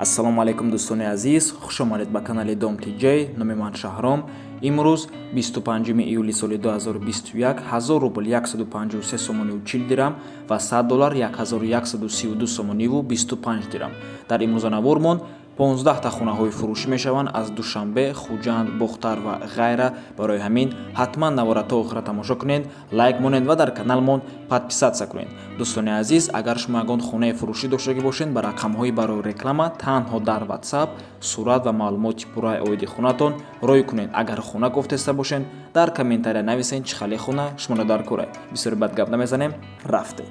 Ассалому алайкум, дӯстони азиз, хуш омадед ба канали Дом Тиҷей. Номи ман Шаҳром. Имрӯз 25 июли соли 2021, 1000 рубл 153 сомониву 40 дирам ва 100 доллар 1132 сомониву 25 дирам. Дар имрӯзанавормон 15та хонаҳои фурӯшӣ мешаванд аз Душанбе, Хуҷанд, Бохтар ва ғайра. Барои ҳамин ҳатман навора то охира тамошо кунед, лайк монед ва дар каналмон подписаться кунед. Дӯстони азиз, агар шумо ягон хонаи фурӯшӣ доштагӣ бошед, ба рақамҳои барои реклама танҳо дар WhatsApp сурат ва маълумоти пурраи оиди хонатон рой кунед. Агар хона гуфтеста бошед, дар комментария нависед, чӣ хеле хона шуморо дар кора. Бисёри бад гап намезанем, рафтем.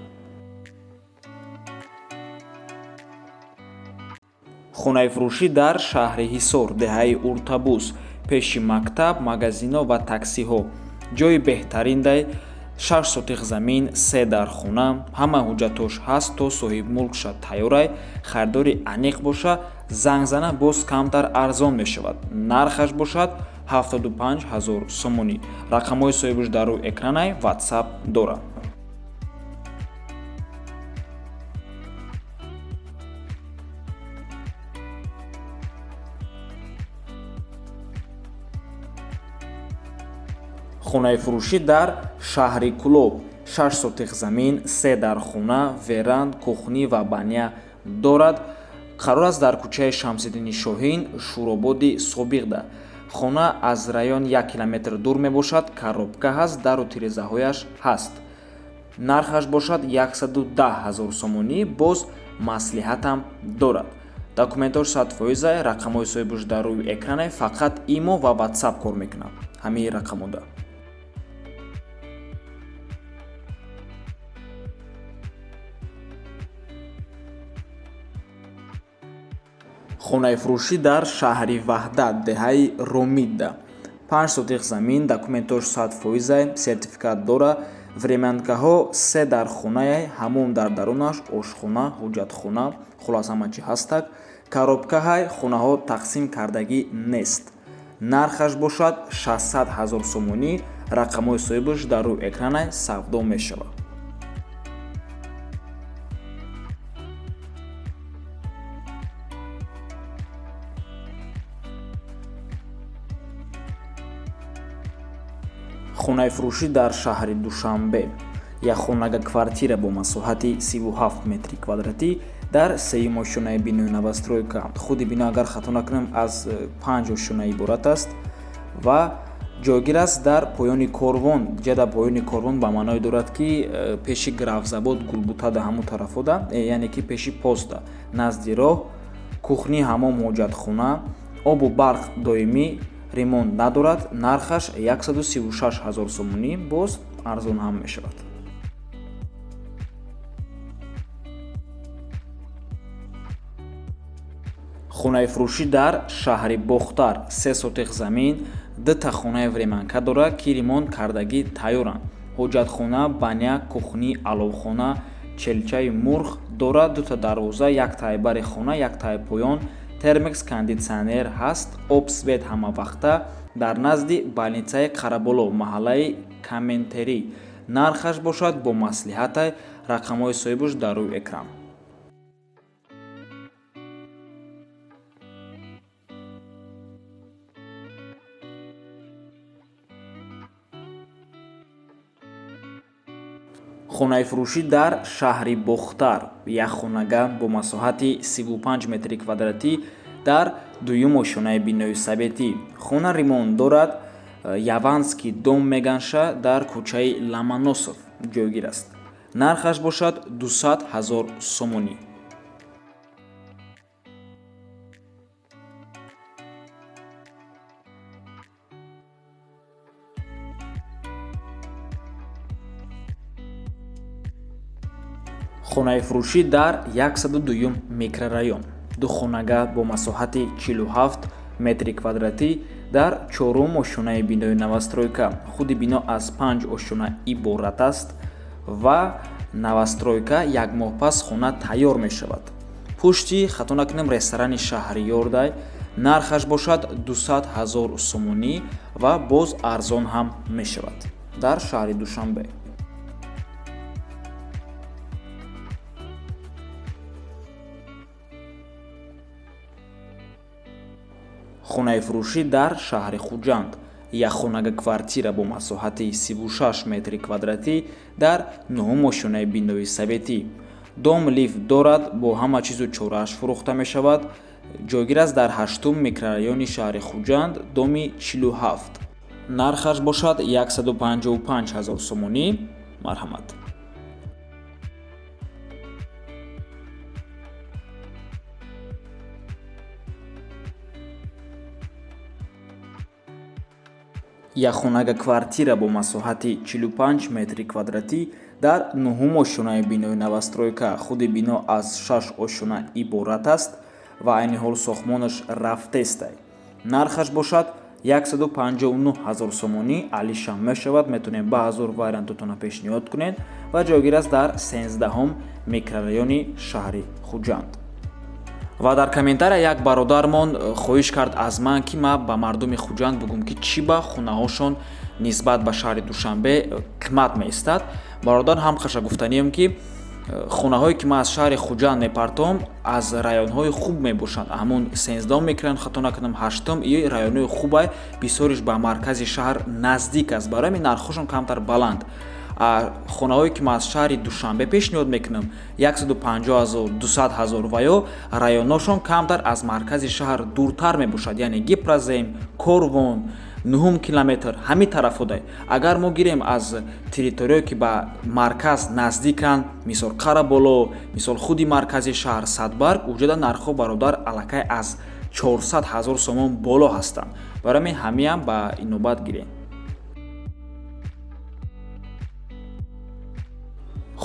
Хонаи фурӯшӣ дар шаҳри Ҳисор, деҳаи Уртабуз, пеши мактаб, магазино ва таксиҳо. Ҷои беҳтариндай, 6 сотих замин, се дар хона, ҳама ҳуҷҷатош ҳаст, то соҳибмулкша тайёрай. Харидори аниқ боша, занг зана, боз камтар арзон мешавад. Нархаш бошад 75 ҳазор сомонӣ. Рақамҳои соҳибаш дар рӯи экранай, WhatsApp дорад. Хонаи фурӯшӣ дар шаҳри Кӯлоб, 6 сотих замин, се дар хона, веранд, кухни ва баня дорад. Қарор аст дар кӯчаи Шамсиддини Шоҳин, Шӯрободи собиқда. Хона аз район 1 километр дур мебошад, коробка ҳаст, дару тирезаҳояш ҳаст. Нархаш бошад 110 ҳазор сомонӣ, боз маслиҳатам дорад. Документош 100%, рақамҳои соҳибаш дар рӯи экране, фақат имо ва WhatsApp кор мекунад ҳамаи рақамода. Хонаи фурӯшӣ дар шаҳри Ваҳдат, деҳаи Ромидда, 5 сотих замин, документош 100%, сертификат дора, времянкаҳо, се дар хонае, ҳамом дар дарунаш, ошхона, ҳуҷҷатхона, хулос ҳама чӣ ҳастак. Коробкаҳай, хонаҳо тақсим кардагӣ нест. Нархаш бошад 600 ҳазор сомонӣ. Рақамҳои соҳибаш дар рӯи экранай, савдо мешавад. Хонаи фурӯшӣ дар шаҳри Душанбе, як хонага квартира бо масоҳати 37 метри квадратӣ дар сеюм ошёнаи бинои новостройка. Худи бино, агар хато накунам, аз панҷ ошёна иборат аст ва ҷойгир аст дар поёни корвон. Ҷада поёни корвон ба маъное дорад, ки пеши Графзабод, Гулбутада, ҳамун тарафода, яъне ки пеши поста, назди роҳ. Кухни, ҳамом, ҳоҷатхона, обу барқ доимӣ, ремонт надорад. Нархаш 136 ҳазор сомонӣ, боз арзон ҳам мешавад. Хонаи фурӯшӣ дар шаҳри Бохтар, се сотих замин, дута хонаи времянка дорад, ки ремонт кардагӣ тайёранд. Ҳоҷатхона, баня, кухни, аловхона, челчаи мурғ дорад, дута дарвоза, як таи бари хона, як таи поён, термекс, кондитсионер ҳаст, об, свет ҳамавақта. Дар назди больницаи Қараболо, маҳаллаи Каментерӣ. Нархаш бошад бо маслиҳатай. Рақамҳои соҳибаш дар рӯи экран. Хонаи фурӯшӣ дар шаҳри Бохтар, як хонага бо масоҳати 35 метри квадратӣ дар дуюм ошёнаи бинои советӣ. Хона ремонт дорад, Яванский дом меганша, дар кӯчаи Ломоносов ҷойгир аст. Нархаш бошад 200 ҳазор сомонӣ. Хонаи фурӯшӣ дар 102 микрорайон, ду хонага бо масоҳати 47 метри квадратӣ дар чорум ошёнаи бинои новостройка. Худи бино аз панҷ ошёна иборат аст ва новостройка як моҳ пас хона тайёр мешавад. Пушти, хато накунем, ресторани Шаҳриёрдай. Нархаш бошад 200 ҳазор сомонӣ ва боз арзон ҳам мешавад. Дар шаҳри Душанбе. Хонаи фурӯшӣ дар шаҳри Хуҷанд, якхонага квартира бо масоҳати 36 метри квадратӣ дар нуҳум ошёнаи бинои советӣ. Дом лифт дорад, бо ҳама чизу чорааш фурӯхта мешавад. Ҷойгир аст дар ҳаштум микрорайони шаҳри Хуҷанд, доми 47. Нархаш бошад 155 ҳазор сомонӣ. Марҳамат. Якхонага квартира бо масоҳати 45 метри квадратӣ дар нуҳум ошёнаи бинои новостройка. Худи бино аз шаш ошёна иборат аст ва айни ҳол сохтмонаш рафтестай. Нархаш бошад 159 ҳазор сомонӣ, алишам мешавад, метавонем ба ҳазор вариантотона пешниҳод кунед ва ҷойгир аст дар 13-ҳум микрорайони шаҳри Хуҷанд. Ва дар комментария як бародармон хоҳиш кард аз ман, ки ман ба мардуми Хуҷанд бугум, ки чӣ ба хонаҳошон нисбат ба шаҳри Душанбе қимат меистад. Бародар, ҳам хаша гуфтанием, ки хонаҳое ки ман аз шаҳри Хуҷанд мепартом, аз районҳои хуб мебошанд. Ҳамун 13-ум микрорайон, хато накунам, ҳаштум, и районҳои хубай, бисёриш ба маркази шаҳр наздик аст, барои ҳамин нархҳошон камтар баланд. Хонаҳое ки ман аз шаҳри Душанбе пешниҳод мекунам, 150 ҳазор, 200 ҳазор, ва ё районҳошон камтар аз маркази шаҳр дуртар мебошад, яъне Гипрозем, Корвон, нуҳум километр, ҳамин тарафҳодай. Агар мо гирем аз территорияе ки ба марказ наздиканд, мисол Қараболо, мисол худи маркази шаҳр, Садбарг, уҷода нархҳо, бародар, аллакай аз 400 ҳазор сомон боло ҳастанд. Барои ҳамин ҳамиам ба инобат гирем.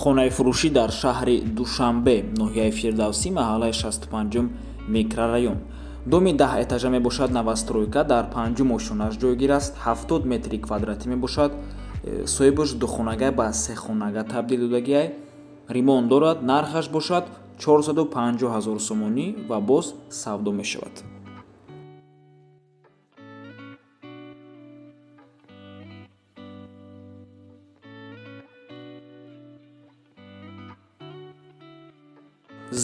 Хонаи фурӯшӣ дар шаҳри Душанбе, ноҳияи Фирдавсӣ, маҳаллаи 65-ум микрорайон. Доми 10 этажа мебошад, новостройка, дар панҷум ошёнаш ҷойгир аст, 70 метри квадратӣ мебошад. Соҳибаш духонага ба сехонага табдил додагиай, ремонт дорад. Нархаш бошад 450 ҳазор сомонӣ ва боз савдо мешавад.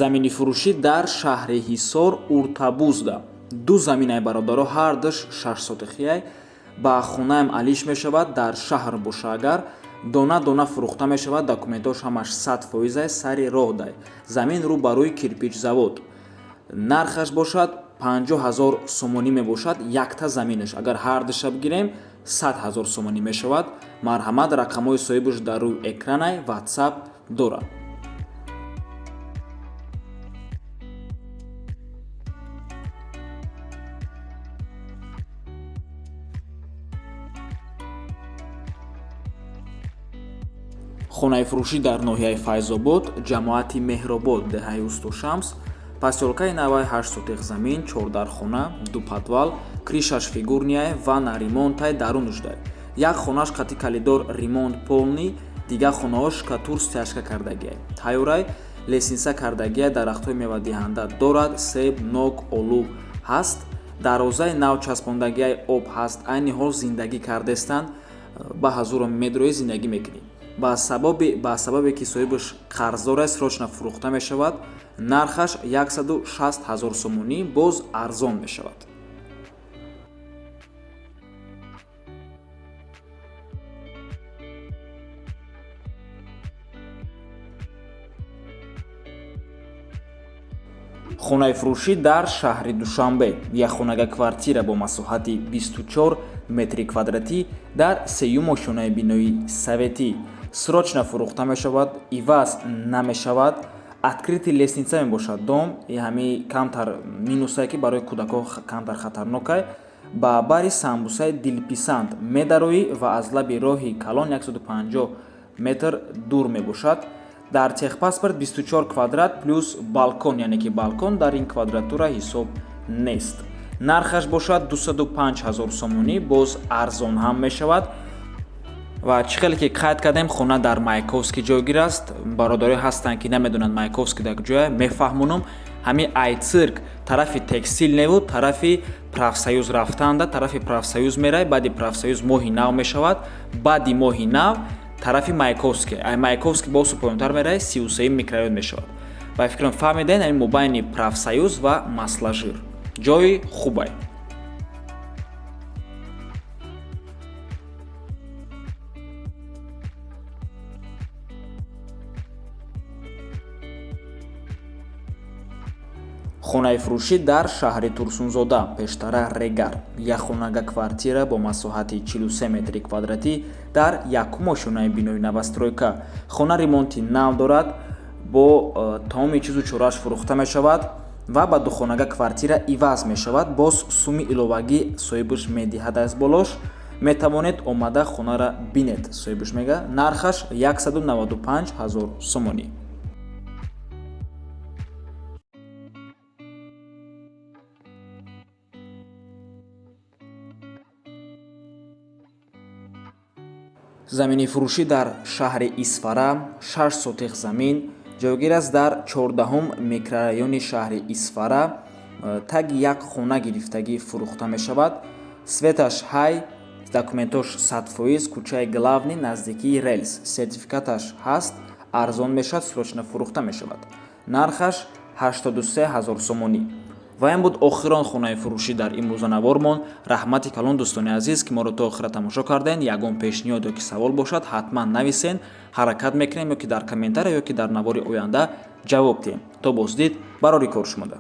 Замини фурӯшӣ дар шаҳри Ҳисор, Уртабузда. Ду заминай, бародаро, ҳардуш 6 сотихияй, ба хонаам алиш мешавад, дар шаҳр боша агар дона дона фурӯхта мешавад, документош ҳамаш 100%-ай, сари роҳ дай. Замин рӯ ба рӯи кирпич завод. Нархаш бошад 50 ҳазор сомонӣ мебошад якта заминаш. Агар ҳардуша бигирем, 100 ҳазор сомонӣ мешавад. Марҳамат, рақамҳои соҳибаш дар рӯи экранай, WhatsApp дорад. Хонаи фурӯшӣ дар ноҳияи Файзобод, ҷамоати Меҳробод, деҳаи Устошамс, посёлкаи навай, 8 сотих замин, чордархона, ду подвал, крышаш фигурныйай, ванна ремонтай, дарунушдай. Як хонаш қати коридор ремонт полный, дигар хонаҳо штукатур, стяжка кардагиай, тайёрай, лестница кардагиай, дарахтҳои мевадиҳанда дорад, себ, нок, олу ҳаст, дарвозаи нав часпондагиай, об ҳаст, айни ҳол зиндагӣ кардестанд, ба ҳазуром медрои зиндагӣ мекунӣ. Ба сабабе ки соҳибаш қарздор аст, срочно фурӯхта мешавад. Нархаш 160 ҳазор сомонӣ, боз арзон мешавад. Хонаи фурӯшӣ дар шаҳри Душанбе, якхонага квартира бо масоҳати 24 метри квадратӣ дар сеюм ошёнаи бинои советӣ. Срочно фурӯхта мешавад, иваз намешавад. Открытый лестница мебошад дом, и ҳами камтар минусае, ки барои кӯдакҳо камтар хатарнокай. Ба бари самбусаи дилписанд медароӣ ва аз лаби роҳи калон 150 метр дур мебошад. Дар техпаспорт 24 квадрат плюс балкон, яъне ки балкон дар ин квадратура ҳисоб нест. Нархаш бошад 205 ҳазор сомонӣ, боз арзон ҳам мешавад. Ва чӣ хеле ки қайд кардем, хона дар Маяковский ҷойгир аст. Бародарое ҳастанд, ки намедонанд Маяковский дар куҷоя, мефаҳмонам. Ҳамин ай цирк тарафи текстил неву тарафи Профсоюз рафтанда, тарафи Профсоюз мерай, баъди Профсоюз Моҳи Нав мешавад, баъди Моҳи Нав тарафи Маяковский, ай Маяковский босу поёнтар мерай, 33-юм микрорайон мешавад. Ба фикрам, фаҳмидем, ҳамин мобайни Профсоюз ва Масложир ҷои хубай. Хонаи фурӯшӣ дар шаҳри Турсунзода, пештара Регар. Як хонага квартира бо масоҳати 43 метри квадратӣ дар якум ошёнаи бинои новостройка. Хона ремонти нав дорад, бо тамоми чизу чорааш фурӯхта мешавад ва ба духонага квартира иваз мешавад. Боз суми иловагӣ соҳибаш медиҳад аз болош. Метавонед омада хонара бинед. Соҳибаш мега, нархаш 195 ҳазор сомонӣ. Замини фурӯшӣ дар шаҳри Исфара, 6 сотих замин, ҷойгир аст дар 14 микрорайони шаҳри Исфара, таги як хона гирифтагӣ фурӯхта мешавад. Светаш ҳай, документош 100%, кӯчаи главный, наздикии релс. Сертификаташ ҳаст, арзон мешавад, срочно фурӯхта мешавад. Нархаш 83 ҳазор сомонӣ. Ва ин буд охирон хонаи фурӯшӣ дар имрӯза навормон. Раҳмати калон, дӯстони азиз, ки моро то охира тамошо кардем. Ягон пешниҳод ё ки савол бошад, ҳатман нависен, ҳаракат мекунем, ё ки дар комментария, ё ки дар навори оянда ҷавоб диҳем. То боздид, барори кор шумода.